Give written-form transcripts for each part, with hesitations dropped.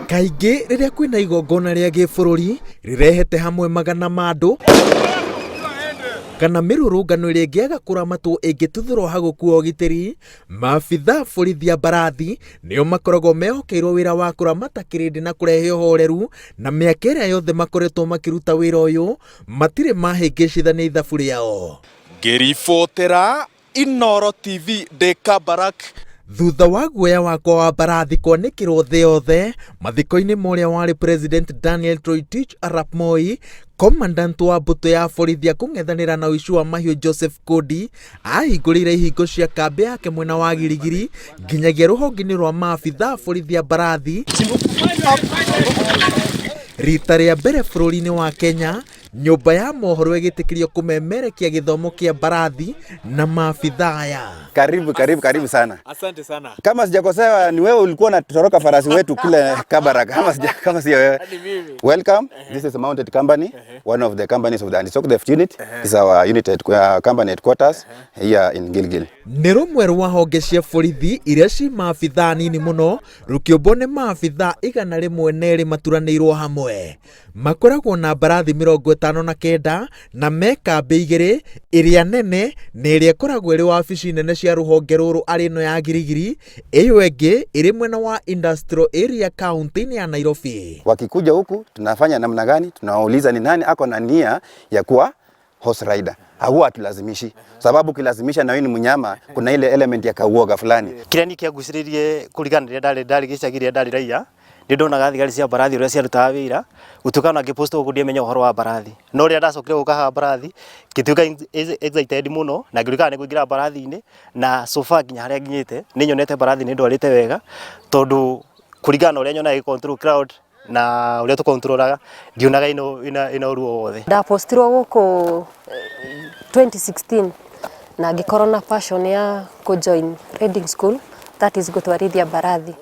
Kaingĩ rĩrĩa kwĩna igongona rĩa gĩbũrũri rĩrehete hamwe magana ma andũ kana mĩrũrũngano ĩrĩa ĩngĩaga kũramatwo ĩngĩtuthũrwo hagũkua ũgitĩri, maabitha borithi a mbarathi nĩo makoragwo mehokeirwo wĩra wa kũramata kĩrĩndĩ na kũrehe ũhoreru, na mĩaka ĩrĩa yothe makoretwo makĩruta wĩra ũyũ matirĩ mahĩngĩcithania ithabu rĩao. Ngĩribotera Inooro TV ndĩ Kabarak. Thutha wa guoya wakwa wa mbarathi kwanĩkĩrwo thĩ yothe mathiko-inĩ ma ũrĩa warĩ President Daniel Toroitich arap Moi, Commandant wa mbũtũ ya borithi a kũng'ethanĩra na ũici wa mahiũ Joseph Kodi ahingũrĩire ihingo cia kambĩ yake mwena wa Girigiri nginyagia rũhonge-inĩ rwa maabitha a borithi a mbarathi rita rĩa mbere bũrũri-inĩ wa Kenya. Nyũmba ya mohoro ĩgĩtĩkĩrio kũmemerekia gĩthomo kĩa mbarathi na maabitha aya. Karibu, karibu, karibu sana. Asante sana. Kama sijakosea ni wewe ulikuwa unatoroka farasi wetu kule Kabarak. Kama sio wewe. Welcome. This is Mounted Company, one of the companies of the Anti-Stock Theft Unit. This is our unit head, company headquarters here in Gilgil. Nĩ rũmwe rwa honge cia borithi iria ci maabitha nini mũno rũkĩũmbwo nĩ maabitha 102 maturanĩirwo hamwe. Makoragwo na mbarathi 59 na me kambĩ igĩrĩ, ĩrĩa nene na ĩrĩa ĩkoragwo ĩrĩ wabici nene cia rũhonge rũrũ arĩ ĩno ya Girigiri, ĩyo ĩngĩ ĩrĩ mwena wa Industrial Area kaunti-inĩ ya Nairobi. Wakikuja huku tunafanya namna gani? Tunawauliza ni nani ako na nia ya kuwa horse rider. Huwa hatulazimishi, sababu ukilazimisha na wewe ni mnyama, kuna ile element ya kauoga fulani. Kĩrĩa niĩ kĩangucĩrĩirie kũringana na rĩrĩa ndarĩ gĩcagi rĩrĩa ndarĩ raiya, nĩ ndonaga thigari cia mbarathi ũrĩa ciarutaga wĩra, gũtuĩka ona ngĩpostwo gũkũ ndiamenya ũhoro wa mbarathi. No rĩrĩa ndacokire gũka haha mbarathi, ngĩtuĩka excited mũno na ngĩũria kana nĩ ngũingĩra mbarathi-inĩ, na so far nginya harĩa nginyĩte, nĩ nyonete mbarathi nĩ ndwarĩte wega, tondũ kũringana na ũrĩa nyonaga ĩ control crowd na ũrĩa tũkontrolaga, ndionaga ĩna ũru o wothe. Ndapostirwo gũkũ 2016 na ngĩkorwo na passion ya kũ join riding school, that is gũtwarithia mbarathi.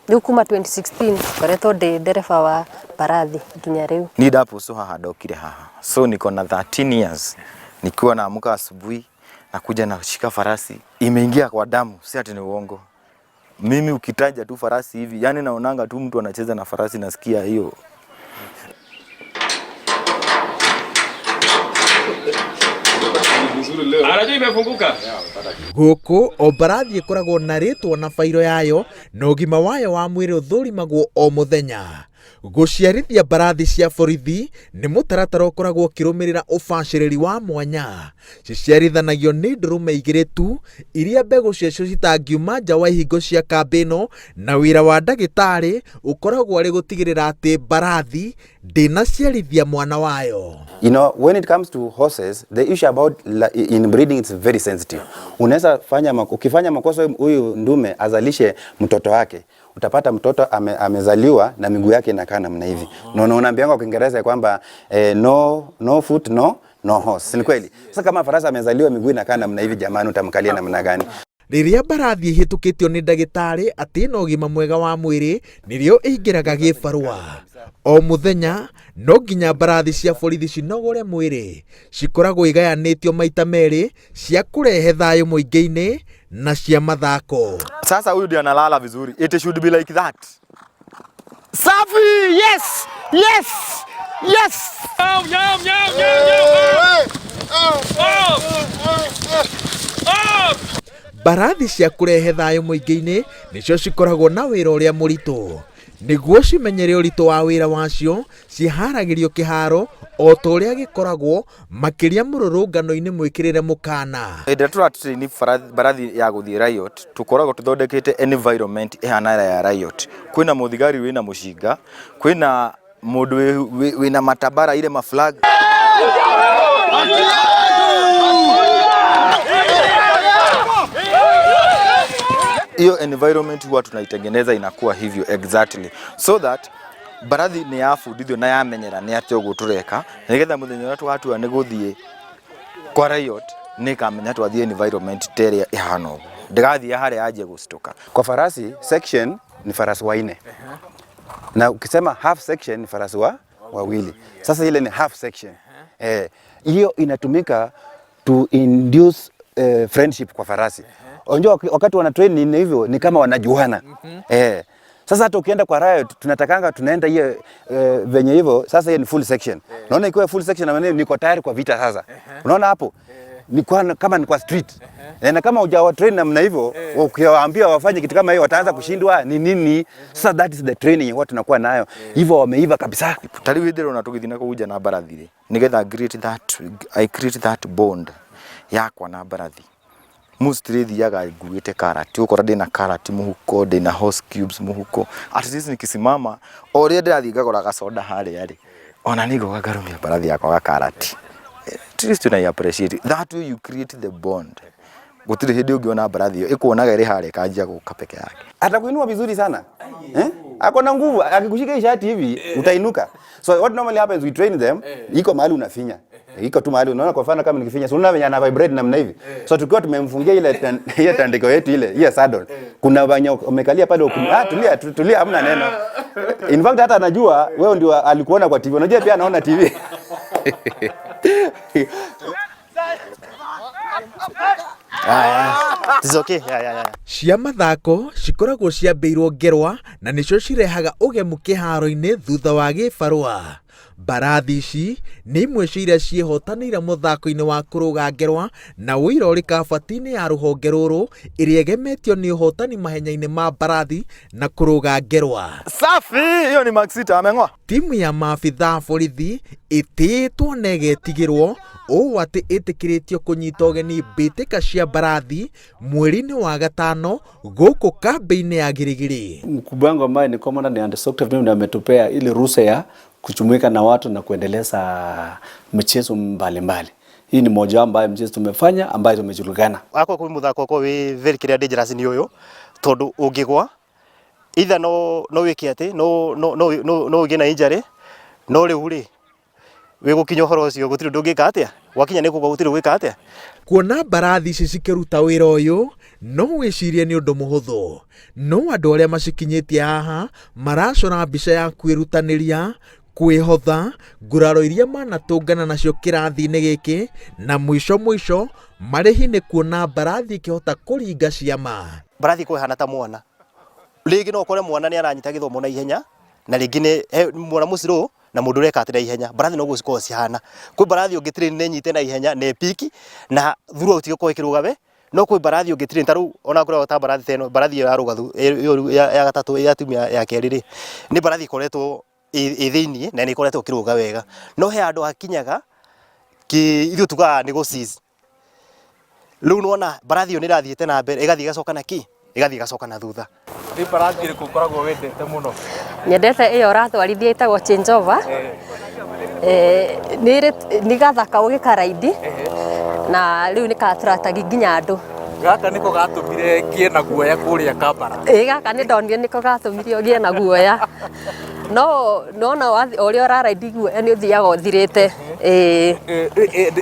Rĩu kuma 2016 ngoretwo ndĩ ndereba wa mbarathi nginya rĩu. Ni ndapostwo haha ndokire haha. So niko na 13 years. Nikiwa naamka asubuhi nakuja nashika farasi, imeingia kwa damu, si ati ni uongo. Mimi ukitaja tu farasi hivi, yani naonanga tu mtu anacheza na farasi nasikia hiyo. Anajua imefunguka. Gũkũ o mbarathi ĩkoragwo na rĩtwa na bairo yayo na ũgima wayo wa mwĩrĩ ũthũrimagwo o mũthenya. Gũciarithia mbarathi cia borithi nĩ mũtaratara ũkoragwo ũkĩrũmĩrĩra ũbacĩrĩri wa mwanya. Ciciarithanagio nĩ ndũrũme igĩrĩ tu iria mbegũ ciacio citangiuma nja wa ihingo cia kambĩ ĩno, na wĩra wa ndagĩtarĩ ũkoragwo arĩ gũtigĩrĩra atĩ mbarathi ndĩnaciarithia mwana wayo. When it comes to horses, the issue about inbreeding is very sensitive. Unaweza fanya ukifanya makosa huyu ndume azalishe mtoto wake, utapata mtoto amezaliwa na miguu yake inakaa namna hivi. Na unaambiwa kwa Kiingereza kwamba no, no foot, no, no horse. Ni kweli? Sasa kama farasi amezaliwa miguu inakaa namna hivi, jamani utamkalia namna gani? Rĩrĩa mbarathi ĩhĩtũkĩtio nĩ ndagĩtarĩ atĩ ĩna ũgima mwega wa mwĩrĩ, nĩrĩo ĩingĩraga gĩbarũa. O mũthenya no nginya mbarathi cia borithi cinogore mwĩrĩ. Cikoragwo igayanĩtio maita merĩ, cia kũrehe thayũ mũingĩ-inĩ na cia mathako. Sasa huyu ndiye analala vizuri. It should be like that. Safi! Yes! Yes! Yes! Nyam, nyam, nyam, nyam, nyam. Up! Up! Mbarathi cia kũrehe thayũ mũingĩ-inĩ nĩcio cikoragwo na wĩra ũrĩa mũritũ. Nĩguo cimenyere ũritũ wa wĩra wacio, ciharagĩrio kĩharo o ta ũrĩa gĩkoragwo, makĩria mũrũrũngano-inĩ mwĩkĩrĩre mũkana. Hĩndĩ ĩrĩa tũratrain mbarathi ya gũthiĩ riot, tũkoragwo tũthondekete environment ĩhana ya riot. Kwĩna mũthigari wĩna mũcinga, kwĩna mũndũ wĩna matabara ile ma flag. Hiyo environment huwa tunaitengeneza inakuwa hivyo exactly, so that mbarathi nĩ yabundithio na yamenyera nĩ atĩa ũguo tũreka, nĩgetha mũthenya ũrĩa tũgatua nĩ gũthiĩ kwa riot nĩ ĩkamenya twathiĩ environment ta ĩrĩa ĩhana ũguo, ndĩgathiĩ harĩa yanjie gũcitũka. Kwa farasi section ni farasi wanne, na ukisema half section ni farasi wawili. Sasa ile ni half section. Hiyo inatumika to induce friendship kwa farasi. Unajua wakati wana train ni hivyo, ni kama wanajuana. Sasa hata ukienda kwa riot tunatakanga tunaenda hiyo venye hivyo sasa, hiyo ni full section. Unaona ikiwa full section na maneno niko tayari kwa vita sasa. Unaona hapo? Ni kwa, kama ni kwa street. Na kama hujawa train namna hivyo, ukiwaambia wafanye kitu kama hiyo wataanza kushindwa ni nini. Sasa that is the training huwa tunakuwa nayo. Hivyo wameiva kabisa. Ta rĩu hĩndĩ ĩrĩa tũgĩthiĩ na kũu nja na mbarathi rĩ, nĩgetha I create that bond yakwa na mbarathi, mostly thiaga nguĩte karati, ũgũkora ndĩna karati mũhuko, ndĩna horse cubes mũhuko. At least nikisimama o ũrĩa ndĩrathiĩ ngagũra gacoda harĩa rĩ, ona niĩ ngoka ngarũmia mbarathi yakwa gakarati. At least unai appreciate that way, you create the bond. Gũtirĩ hĩndĩ ũngĩona mbarathi ĩyo ĩkuonaga ĩrĩ harĩa ĩkanjia gũka peke yake. Atakuinua vizuri sana, eh? Ako na nguvu, akikushika hii shati hivi utainuka. So what normally happens, we train them, iko mahali unafinya. Iko tu mahali unaona, kwa mfano kama nikifinya, si unaona venye ana vibrate namna hivi. So tukiwa tumemfungia ile tandiko yetu ile saddle. Kuna wenye umekalia pale tulia tulia, hamna neno. In fact hata anajua wewe ndio alikuona kwa TV. Unajua pia anaona TV. It's okay. Yeah. Cia mathako cikoragwo ciambĩirwo ngerwa na nĩcio cirehaga ũgemu kĩharo-inĩ thutha wa gĩbarũa. Mbarathi ici nĩ imwe cia iria ciĩhotanĩire mũthako-inĩ wa kũrũga ngerwa na ũira ũrĩ kabati-inĩ ya rũhonge rũrũ ĩrĩa ĩgemetio nĩ ũhotani mahenya-inĩ ma mbarathi na kũrũga ngerwa. Safi, hiyo ni Max Sita ameng'oa. Timu ya maabithaa borithi ĩtĩĩtwo na ĩgetigĩrwo ũũ atĩ ĩtĩkĩrĩtio kũnyita ũgeni mbĩtĩka cia mbarathi mweri-inĩ wa gatano gũkũ kambĩ-inĩ ya Girigiri. Mkubwa wangu ambaye ni commander ni Under mimi ndiye ametupea ile ruhusa ya kujumuika na watu na kuendeleza michezo mbalimbali. Hii ni moja ambayo mchezo tumefanya ambayo tumejulikana. Akwa kwĩ mũthako ũkoragwo wĩ very kĩrĩa dangerous nĩ ũyũ, tondũ ũngĩgwa either no wĩke atĩ no ũgĩe na injury, no rĩu rĩ wĩ gũkinya ũhoro ũcio gũtirĩ ũndũ ũngĩka atĩa, gwakinya nĩ kũgwa gũtirĩ gwĩka atĩa. Kuona mbarathi ici cikĩruta wĩra ũyũ no wĩcirie nĩ ũndũ mũhũthũ, no andũ arĩa macikinyĩtie haha maracora mbica ya kwĩrutanĩria, kwĩhotha, nguraro iria manatũngana nacio kĩrathi-inĩ gĩkĩ, na mũico mũico marĩhi nĩ kuona mbarathi ĩkĩhota kũringa ciama. Mbarathi ĩkoragwo ĩhana ta mwana, rĩngĩ no ũkore mwana nĩ aranyita gĩthomo na ihenya, na rĩngĩ nĩ mwana mũcirũ na mũndũ ũreka atĩ na ihenya. Mbarathi noguo cikoragwo cihana, kwĩ mbarathi ũngĩ train nĩ ĩnyite na ihenya na ĩpiki na throughout ĩgĩkorwo ĩkĩrũgame, no kwĩ mbarathi ũngĩ train ta rĩu ona kũrĩa ta mbarathi ta ĩno, mbarathi ĩyo ya rũgathu ĩyo ya gatatũ ya timu ya kerĩ rĩ, nĩ mbarathi ĩkoretwo ĩ thĩiniĩ na nĩ ĩkoretwo ĩkĩrũga wega, no he handũ hakinyaga ithuĩ tugaga nĩ gũ seize. Rĩu nĩwona mbarathi ĩyo nĩ ĩrathiĩte na mbere ĩgathiĩ ĩgacoka na kĩ, ĩgathiĩ ĩgacoka na thutha. Nĩ mbarathi ĩrĩkũ ũkoragwo wendete mũno? Nyendete ĩyo ũratwarithia ĩtagwo changeover. Nĩ gathaka ũgĩkaraidi na rĩu nĩ ka-attractagia nginya andũ. Gaka nĩko gatũmire ngĩe na guoya kũrĩa Kambara. Ĩĩ gaka nĩ ndonire nĩko gatũmire ũgĩe na guoya. No nona ũrĩa ũraraidi guoya nĩ ũthiaga ũthirĩte. Ĩĩ.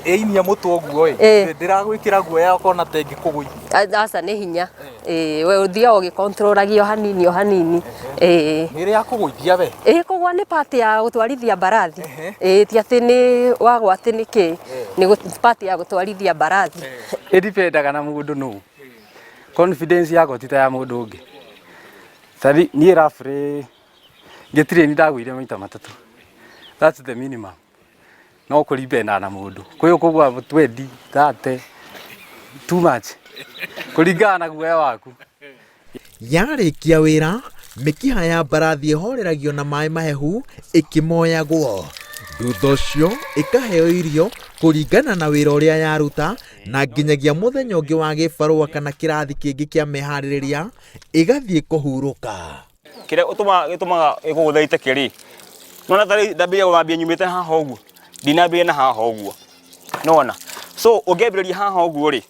Ĩinia mũtwe ũguo ĩ, ndĩragwĩkĩra guoya ũkona ta ĩngĩkũgũithia. Aca nĩ hinya. Ĩĩ we ũthiaga ũgĩkontrolagio hanini o hanini. Ĩĩ. Nĩ ĩrĩ yakũgũithia we? Ĩĩ kũgwa nĩ part ya gũtwarithia mbarathi. Ĩĩ ti atĩ nĩ wagwa atĩ nĩ kĩ, nĩ part ya gũtwarithia mbarathi. Ĩdipendaga na mũndũ nũ. Confidence yakwa ti ta ya mũndũ ũngĩ. Tari niĩ roughly ngĩtirĩ ndagũire maita matatũ. That's the minimum. No kũripendaga na mũndũ. Kwĩ ũkũgwa 20, 30, too much. Kũringana na guoya waku. Yarĩkia wĩra, mĩkiha ya mbarathi ĩhoreragio na maĩ mahehu ĩkĩmoyagwo. Thutha ũcio ĩkaheo irio kũringana na wĩra ũrĩa yaruta na nginyagia mũthenya ũngĩ wa gĩbarũa kana kĩrathi kĩngĩ kĩa meharĩrĩria ĩgathiĩ kũhurũka. Kĩrĩa gĩtũmaga ĩkũgũthe iteke rĩ, nĩwona ta rĩu ndambĩrĩria gũthambia nyumĩte haha ũguo, ndinambĩrĩria na haha ũguo, nĩwona? So ũngĩambĩrĩria haha ũguo rĩ,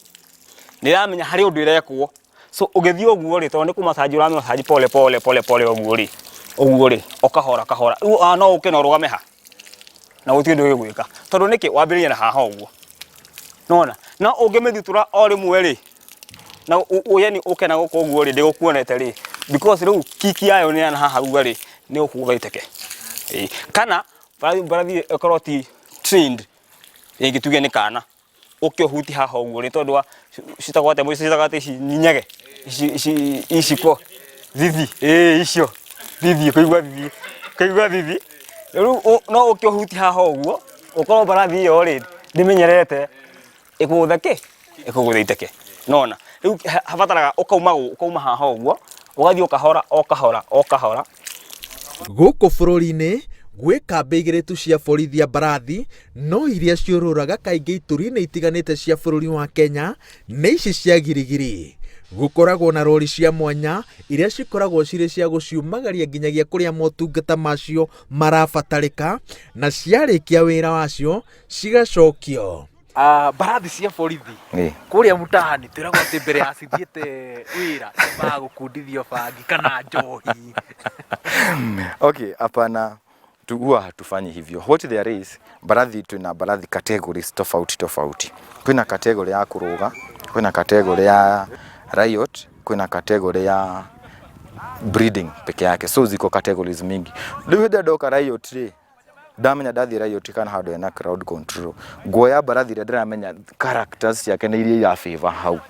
nĩĩramenya harĩ ũndũ ĩrekwo. So ũgĩthiĩ ũguo rĩ, tondũ nĩ kũmacanji ũramĩmacanji pole pole pole pole ũguo rĩ, ũguo rĩ, o kahora kahora. Rĩu no ũke na ũrũgame ha, na gũtirĩ ũndũ ĩgwĩka. Tondũ nĩkĩ wambĩrĩria na haha ũguo, nĩwona? No ũngĩmĩthutũra o rĩmwe rĩ, na yani ũke na gũkũ ũguo rĩ, ndĩgũkuonete rĩ, because rĩu kiki yayo nĩ ya na haha ũguo rĩ, nĩ ũkũgũtha iteke. Kana mbarathi ĩkorwo ti trained, rĩngĩ tuge nĩ kana, ũke ũhuti haha ũguo rĩ, tondũ wa citagwo atĩa, citagwo atĩa ici nyege, ici ici ici ko thithi, ĩĩ icio. Thithi kũigua thithi kũigua thithi rĩu no ũke ũhutie haha ũguo ũkorwo mbarathi ĩyo rĩ ndĩmenyerete ĩkũgũthe kĩ ĩkũgũthe iteke nona rĩu habataraga ũkauma ũkauma haha ũguo ũgathiĩ o kahora o kahora o kahora. Gũkũ bũrũri-inĩ gwĩ kambĩ igĩrĩ tu cia borithi a mbarathi, no iria ciũrũraga kaingĩ ituri-inĩ itiganĩte cia bũrũri wa Kenya nĩ ici cia Girigiri. Gũkoragwo na rori cia mwanya iria cikoragwo cirĩ cia gũciumagaria nginyagia kũrĩa motungata macio marabatarĩka, na ciarĩkia wĩra wacio cigacokio. Ah, mbarathi cia borithi Ĩĩ. kũrĩa mtaani twĩragwo atĩ mbere ya cithiĩte wĩra ciambaga gũkundithio bangi kana njohi. Okay, hapana tu huwa hatufanyi hivyo. What there is, mbarathi twina mbarathi categories tofauti tofauti. Kwina category ya kuruga, kwina category ya riot, kwina category ya breeding peke yake. So ziko categories mingi. Rĩu hĩndĩ ĩrĩa ndoka riot rĩ, ndamenya ndathiĩ riot kana handũ hena crowd control, nguoya mbarathi ĩrĩa ndĩramenya characters ciake nĩ iria ira favor hau.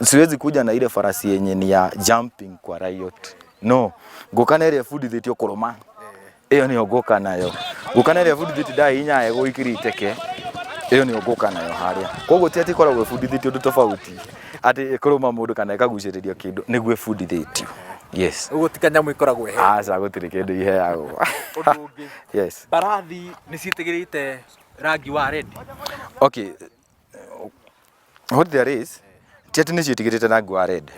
Siwezi kuja na ile farasi yenye ni ya jumping kwa riot. No, ngũka na ĩrĩa ĩbundithĩtio kũrũma. Ĩyo nĩyo ngũka nayo. Ngũka na ĩrĩa ĩbundithĩtio ndahihinya ĩgũikĩria iteke. Ĩyo nĩyo ngũka nayo harĩa. Koguo ti atĩ ĩkoragwo ĩbundithĩtio ũndũ tofauti, atĩ ĩkũrũma mũndũ kana ĩkagucĩrĩrio kĩndũ, nĩguo ĩbundithĩtio. Yes. Ũguo ti kanyamũ ĩkoragwo ĩheagwo. Aca gũtirĩ kĩndũ iheagwo. Ũndũ ũngĩ, Yes. mbarathi nĩ ciĩtĩkĩrĩte rangi wa red? Okay, what there is ti atĩ nĩ ciĩtigĩrĩte rangi wa red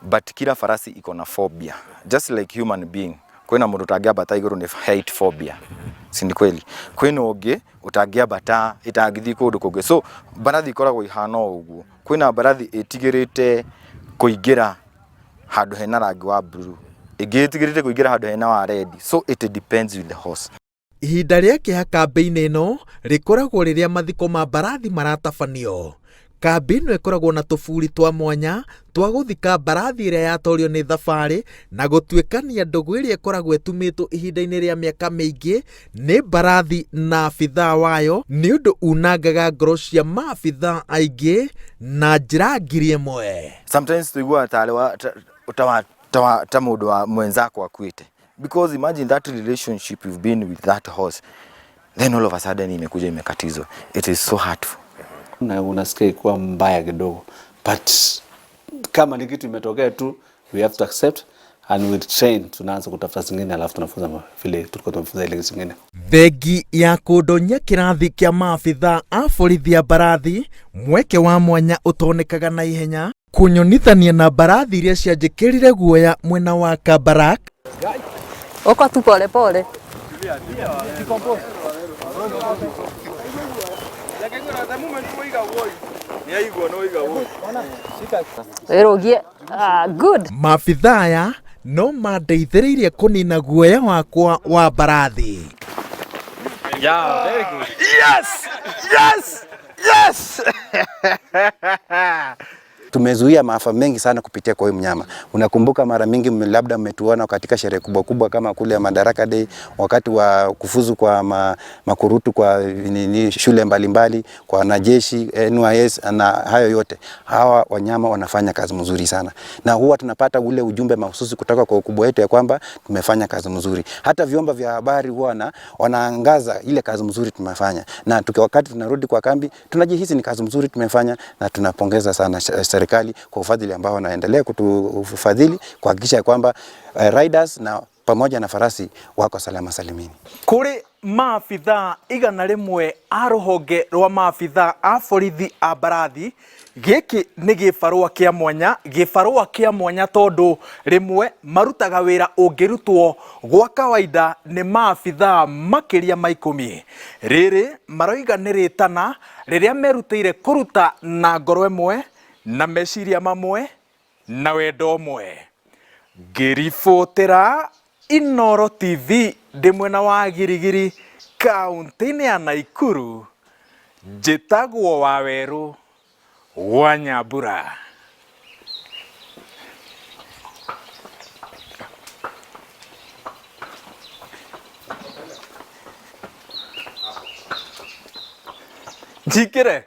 but kila farasi iko na phobia just like human being kwĩna mũndũ ũtangĩambata igũrũ nĩ height phobia si ni kweli kwĩna ũngĩ ũtangĩambata ĩtangĩthiĩ kũndũ kũngĩ so mbarathi ikoragwo ihana o ũguo kwĩna mbarathi ĩtigĩrĩte kũingĩra handũ hena rangi wa blue ĩngĩ ĩtigĩrĩte kũingĩra handũ hena wa red so it depends with the horse. Ihinda rĩa kĩeha kambĩ-inĩ ĩno rĩkoragwo rĩrĩa mathiko ma mbarathi maratabanio. Kambĩ ĩno ĩkoragwo na tũburi twa mwanya twa gũthika mbarathi ĩrĩa yatorio nĩ thabarĩ na gũtuĩkania ndũgũ ĩrĩa ĩkoragwo ĩtumĩtwo ihinda-inĩ rĩa mĩaka mĩingĩ nĩ mbarathi na abithaa wayo nĩ ũndũ unangaga ngoro cia maabithaa aingĩ na njĩra 1000. Sometimes tũiguaga tarĩ wa ta wa ta wa ta mũndũ wa mwenzako akuĩte because imagine that relationship you've been with that horse then all of a sudden imekuja imekatizwa it is so hurtful na unasikia ikuwa mbaya kidogo but kama ni kitu imetokea tu we have to accept and we train tunaanza kutafuta zingine alafu tunafunza vile tulikuwa tumefunza ile zingine. Thengi ya kũndonia kĩrathi kĩa maabithaa a borithi a mbarathi, mweke wa mwanya ũtonekaga na ihenya, Kũnyonithania na mbarathi iria cianjĩkĩrire guoya mwena wa Kabarak. Ũka tu pole pole. Wĩrũgie. Ah, good. Maabithaa aya no mandeithĩrĩirie kũnina guoya wakwa wa mbarathi. Yeah, very good. Yes! Yes! Yes! Tumezuia maafa mengi sana kupitia kwa huyu mnyama. Unakumbuka mara mingi labda mmetuona katika sherehe kubwa kubwa kama kule Madaraka Day, wakati wa kufuzu kwa makurutu kwa nini, shule mbalimbali mbali, kwa wanajeshi NYS na hayo yote. Hawa wanyama wanafanya kazi mzuri sana, na huwa tunapata ule ujumbe mahususi kutoka kwa ukubwa wetu ya kwamba tumefanya kazi mzuri. Hata vyombo vya habari huwa wanaangaza ile kazi mzuri tumefanya, na wakati tunarudi kwa kambi tunajihisi ni kazi mzuri tumefanya, na tunapongeza sana serikali kwa ufadhili ambao wanaendelea kutufadhili kuhakikisha kwamba riders na pamoja na farasi wako salama salimini. Kuri maabithaa 100 a rũhonge rwa maabithaa a borithi a mbarathi gĩkĩ nĩ gĩbarũa kĩa mwanya, gĩbarũa kĩa mwanya tondũ rĩmwe marutaga wĩra ũngĩrutwo gwa kawaida nĩ maabithaa makĩria ma 10. Rĩrĩ maroiga nĩ rĩtana rĩrĩa merutĩire kũruta na ngoro ĩmwe na meciria mamwe na wendo ũmwe. Ngĩribotera Inooro TV ndĩ mwena wa Girigiri kaunti-inĩ ya Naikuru, njĩtagwo Wawerũ wa Nyambura. Njikĩre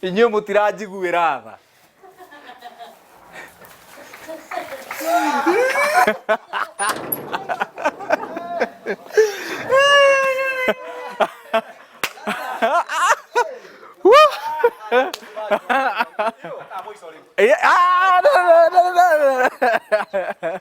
inyuĩ mũtiranjiguĩra tha. Ah, no, no, no, no, no.